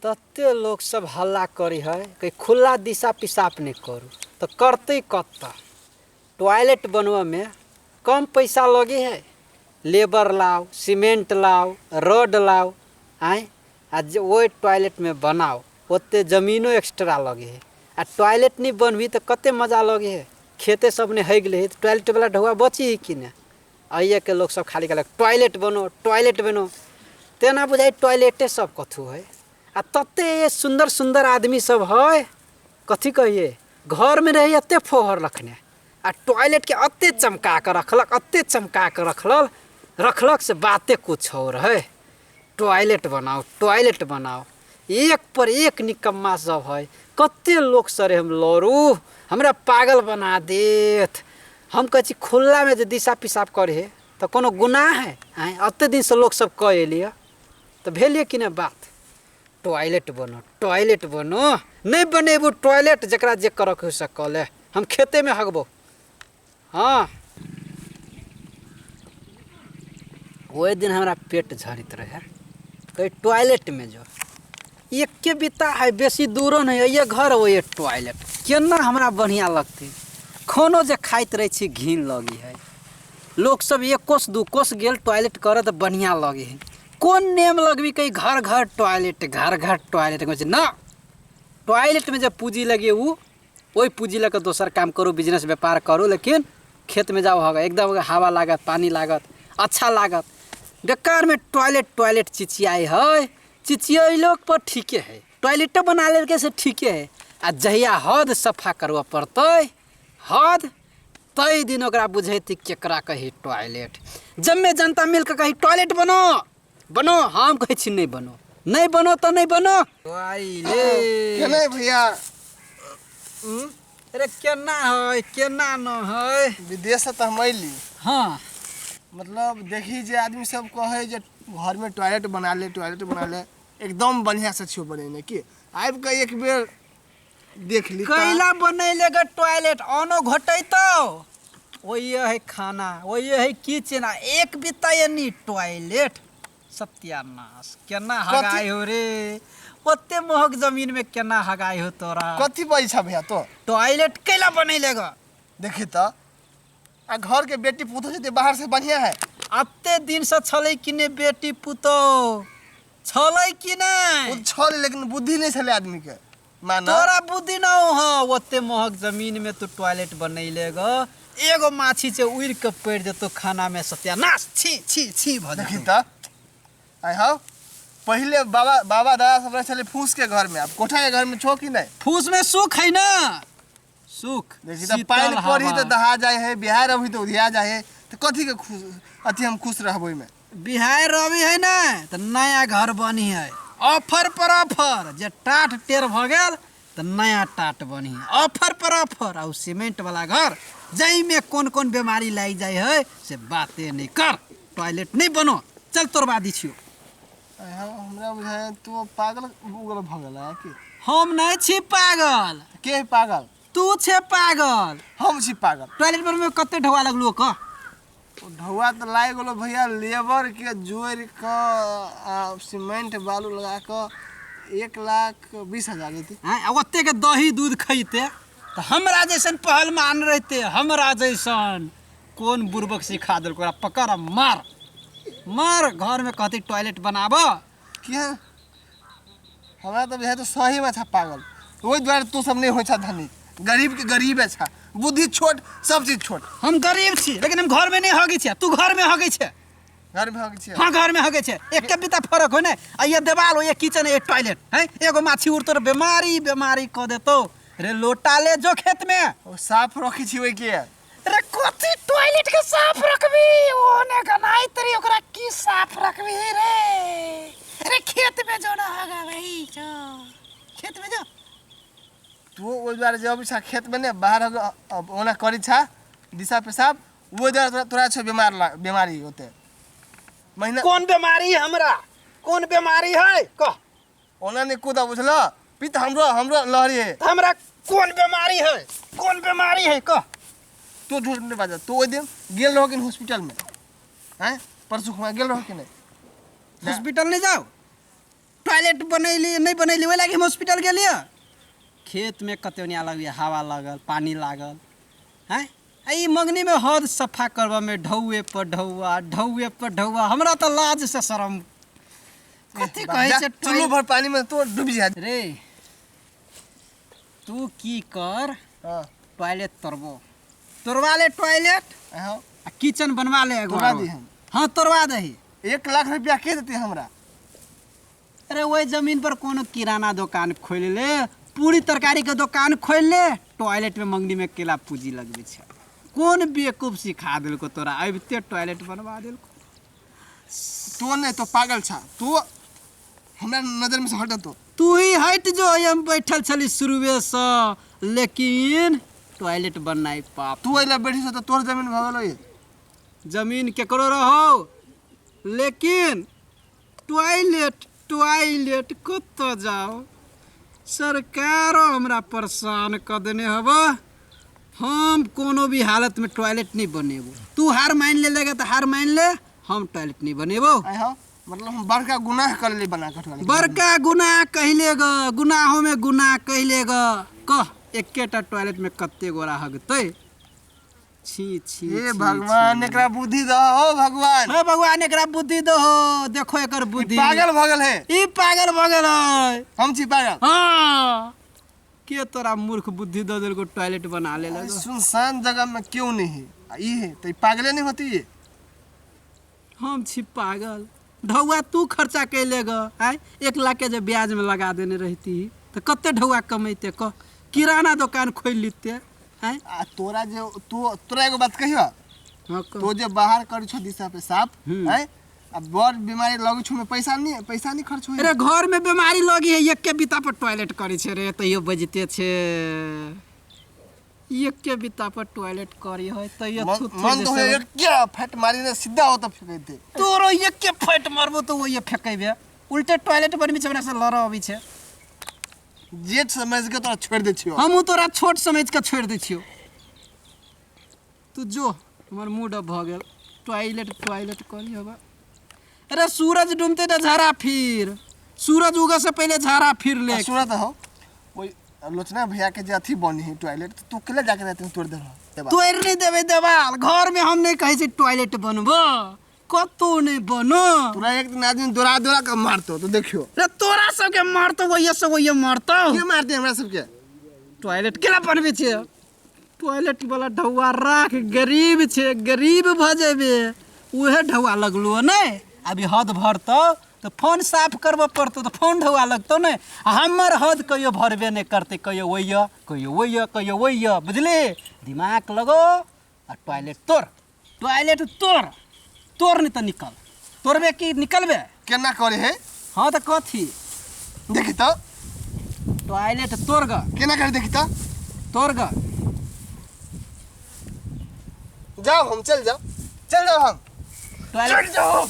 तते लोक सब हल्ला करै है कि खुला दिशा पिसाब नहि करू, तऽ करतै कतऽ? टॉयलेट बनबऽमे कम पैसा लगै है? लेबर लाउ, सीमेंट लाउ, रड लाउ, आँय, आ जे ओहि टॉयलेटमे बनाउ, ओते जमीनो एक्स्ट्रा लगै है। आ टॉयलेट नहि बनबही तऽ कते मजा लगै है? खेते सब नहि होइ गेलै तऽ टॉयलेटवला ढौआ बची है कि नहि? अइएके लोक सब खाली कहलक टॉयलेट बनो, टॉयलेट बनो। तेना बुझाइ टॉयलेटे सब कथू है। आ तते सुन्दर सुन्दर आदमी सब है, कथी कहिए, घरमे रहै एते फोहर रखने आ टॉयलेटके एते चमका कऽ रखलक, एते चमका कऽ रखलक रखलक से बाते कुछ और है। टॉयलेट बनाओ, टॉयलेट बनाओ। एक पर एक निकम्मा सब है। कते लोक सरे हम लड़ू, हमरा पागल बना देत। हम कहै छी खुल्लामे जे दिशा पिसाब करे है तऽ कोनो गुनाह है? आँय, एते दिनसँ लोक सब कऽ एलियै तऽ भेलियै कि नहि बात? टॉयलेट बनो, टॉयलेट बनो। नहि बनेबो टॉयलेट, जकरा जे करऽके हो से कऽ ले, हम खेतेमे हगबो। हँ, ओहि दिन हमरा पेट झड़ैत रहै, कहै टॉयलेटमे जो। एके बित्ता है, बेसी दूरो नहि है, ये घर ओए टॉयलेट, केना हमरा बढ़िआँ लगतै? खानो जे खाइत रहै छी घिन लगै है। लोक सब एक कोस दू कोस गेल टॉयलेट करऽ तऽ बढ़िआँ लगै है। कोन नेम लगबी कहीं घर घर टॉयलेट, घर घर टॉयलेट? कहै छै ना, टॉयलेटमे जे पूँजी लगे ओ ओहि पूँजी लऽ कऽ दोसर काम करू, बिजनेस व्यापार करू, लेकिन खेतमे जाउ हगऽ, एकदम हवा लागत, पानि लागत, अच्छा लागत। बेकारमे टॉयलेट टॉयलेट चिचियाइ है। चिचियैलो पर ठीके है, टॉयलेटो बना लेलकै से ठीके है। आ जहिया हद सफा करबऽ पड़तै हद, ताहि दिन ओकरा बुझेतै केकरा कही टॉयलेट। जम्मे जनता मिल कऽ कही टॉयलेट बनो बनो, हम कहै छी नहि बनो, नहि बनो तऽ नहि बनो। टॉयलेट केना भैया? अरे केना है, केना न है? विदेश से तऽ हम अयली। हाँ। मतलब देखी जे आदमी सब कहे जे घर में टॉयलेट बना ले, टॉयलेट बना ले, एकदम बढ़िया से छियो बनेने, की आबि के एक बेर देख ली। कैला बनैले ग टॉयलेट? अनो घोटैतो ओहिए है खाना, ओहिए है किचन, आ एक बित्ता एनी टॉयलेट। सत्यानाश, केना हगाइ हो रे? ओते महग जमीन में केना हगाइ हो तोरा? कथी पैसा भैया तो? टॉयलेट कैला बनैले ग? देखी तऽ आ घर के बेटी पुतोह जेतै बाहर से बढ़िया है। अते दिन से छलै कि ने बेटी पुतोह छलै कि ओ नहि? छल, लेकिन बुद्धि नहि छलै आदमी के माना। तोरा बुद्धि न हो। ओते महग जमीन में तू टॉयलेट बनैले ग, एगो माछी छै उड़ि के पड़ि जेतो खाना में, सत्यानाश, छी छी छी भऽ देखी जेतौ। तऽ आइ हौ, पहिले बाबा बाबा दादा सब रहै छलै फूस के घर में, आब कोठा के घर में छो कि नहि? फूस में सुख है ना, सुख। देखी तऽ शीतल पानि पड़ी हवा। तऽ दहा जाइ है, बिहार अभी तऽ उधिया जाइ है, तऽ कथी के खुश अथी हम खुश रहबै ओहिमे? बिहार रवि है ने तऽ नया घर बनी है, ऑफर पर ऑफर। जे टाट टेर भऽ गेल तऽ नया टाट बनी है, ऑफर पर ऑफर। आ उ सीमेंट वाला घर जाहिमे कोन कोन बीमारी लागि जाइ है से बाते नहि कर। टॉयलेट नहि बनो, चल तोड़बा दी छियो। आइ हौ, हमरा बुझाइ तू पागल उगल भऽ गेल है की? हम नहि छी पागल। के है पागल? तू छे पागल। हम छी पागल? टॉयलेट बनबे कते ढौआ लगलो कह? ओ ढौआ तऽ लागि गेलो भैया, लेबर के जोड़ि कऽ आ सीमेंट बालू लगा कऽ 1,20,000 जेतै। आँय, आ ओते के दही दूध खैते तऽ हमरा जैसन पहलवान रहते। हमरा जैसन कोन बुड़बक सिखा देलक ओकरा? पकड़ आ मार मार। घरमे कहतै टॉयलेट बनाब। किया? हमरा तऽ बुझाइ तऽ सहीमे छा पागल। ओहि दुआरे तू सब नहि होइ छा धनी। गरीब के गरीबे छा, बुद्धि छोट, सब चीज छोट। हम गरीब छी, लेकिन हम घरमे नहि हगै छियै, तू घरमे हगै छै। घरमे हगै छियै। हाँ, घरमे हगै छै। एके बिता फरक हो ने? आ ये देवाल हो, ये किचन, ये टॉयलेट है। एगो माछी उड़तो रे, बीमारी बीमारी कऽ देतो रे। लोटा ले जो खेतमे। ओ साफ रखै छी ओहिके। रे कथी टॉयलेट के साफ रखबी? ओ ने गनाइत रे, ओकरा की साफ रखबी रे? अरे खेत में जो ना हगा भाई, जो खेत में जो। तू ओहि दुआरे जे अबै छा खेतमे ने बाहर ओना करै छा दिशा पेशाब, ओहि दुआरे तोरा तोरा छै बीमार बीमारी होते महीना। कौन बीमारी है हमरा? कौन बीमारी है कह? ओना नहि कूदा, बुझल? पित्त हमरो हमरो लहरी है। तऽ हमरा कोन बीमारी है? कोन बीमारी है कह? तू झूठ नहि बाजह। तू ओहि दिन गेल रहो कि हॉस्पिटल में? आँय, परसू खुमा गेल रहो कि नहि? हॉस्पिटल नहीं जाओ। टॉयलेट बनैली नहि बनैली ओहि लागि हम हॉस्पिटल गेलियै। खेतमे कते ओनिया लगैए, हवा लागल, पानि लागल, हैं। आ ई मगनीमे हद सफा करबऽमे ढौए पर ढौआ, ढौए पर ढौआ, हमरा तऽ लाजसँ शरम कथी कहै छै। चुल्लू भर पानी में तो डूब जा रे। तू की कर, हाँ टॉयलेट तोड़बो, तोड़वा ले टॉयलेट हाँ आ किचन बनवा ले एगो तोड़वा आरो। दी हम। हाँ तोड़वा दही। 1 लाख रुपया के देते हमरा? अरे वही जमीन पर कोनो किराना दुकान खोल ले, पूरी तरकारी के दुकान खोल ले, टॉयलेट में मंगनी में केला पूंजी लगबे छै। कोन बेवकूफ सिखा देलको तोरा, अबिते टॉयलेट बनवा देलको। तू नहीं तो पागल छा, तू हमरा नजर में से हट तो। तू ही हट जो, हम बैठल छली शुरुए से, लेकिन टॉयलेट बननाइ पाप। तू अइला बैठी छौ तो तोर जमीन भऽ गेलो। जमीन केकरो रहो, लेकिन टॉयलेट टॉयलेट कतऽ जाओ। सरकारो हमरा परेशान कऽ देने हब। हम कोनो भी हालत में टॉयलेट नहीं बनेबो। तू हार मान ले लेगा तो हार मान ले, हम टॉयलेट नहीं बनेबो। आइ हो, मतलब हम बड़का गुनाह कर ले बना के टॉयलेट। बड़का गुनाह कहले ग, गुनाहों में गुनाह कहले ग। कह एकेटा टॉयलेट में कते गोरा हगतै। छी छी हे छी, भगवान छी। एकरा बुद्धि दहो हो भगवान। हे भगवान एकरा बुद्धि दहो, देखो एकर बुद्धि। पागल भऽ गेल है ई पागल भऽ गेल है। हम छी पागल। हाँ के तोरा मूर्ख बुद्धि दऽ देलको टॉयलेट बना ले अरे सुनसान जगह में क्यों नहीं है, आ ई है तो ई पागले नहीं होती ये। हम छी पागल। ढौआ तू खर्चा कैले ग, आय 1 लाख के जे ब्याज में लगा देने रहती तो कते ढौआ कमैते, कह किराना दुकान खोलि लिते। आय आ तोरा जे तू तोरा एगो बात कहियो, हाँ कह। तो जे बाहर करै छौ दिशा पे साफ है, अब बड़ बीमारी लगै छौ में पैसा नहीं खर्च होई। अरे घर में बीमारी लगी है, एक के बिता पर टॉयलेट करै छै रे, तैयो बजते छै। एक के बिता पर टॉयलेट करी है तैयो मन थू थू मन तो जैसे है क्या फट मारी ने सीधा होता फेंक दे। तोरो एक के फट मारबो तो वही फेंकेबे, उल्टे टॉयलेट बनबी छै हमरा से लड़ अबै छै। जेठ समझ के तोरा छोड़ दे छियो। हमहूँ तोरा छोट समझ के छोड़ दै छियो। तू जो, हमर मूड ऑफ भऽ गेल। टॉयलेट टॉयलेट करी हबा। अरे सूरज डूबते तऽ झाड़ा फिर, सूरज उगऽ से पहिले झाड़ा फिर ले। सुना तो हो वही लोचना भैया के जे अथी बनी है टॉयलेट, तो तू केला जाके रहते तोड़ दे रहा। तोड़ि नहि देबै देवाल, घर में हम नहि कहै छी टॉयलेट बनबो, कतौ नहि बनो। तोरा एक दिन आदमी दौड़ा दौड़ा के मारतो तो देखियो। रे तोरा सबके मारतो वही से वही मारतो। के मारते हमरा सबके? टॉयलेट केला बनबै छै? टॉयलेट वाला ढौआ राख, गरीब छै, गरीब भऽ जेबे उहे ढौआ लगलो नहि। अभी हद भरतौ तऽ फोन साफ करबऽ पड़तौ तऽ फोन ढौआ लगतौ नहि। आ हमर हद कहियो भरबे नहि करतै, कहियो ओइय कहियो ओइय कहियो ओइय, बुझली? दिमाग लगो आ टॉयलेट तोड़, टॉयलेट तोड़, तोड़ नहि तऽ निकल। तोड़बे कि निकलबे? केना करे है? हाँ तऽ कथी देखी तो टॉयलेट तोड़ ग। केना करे देखी तो? तोड़ ग। जाओ हम चल जाओ, चल जाओ हम टॉयलेट चल जाओ।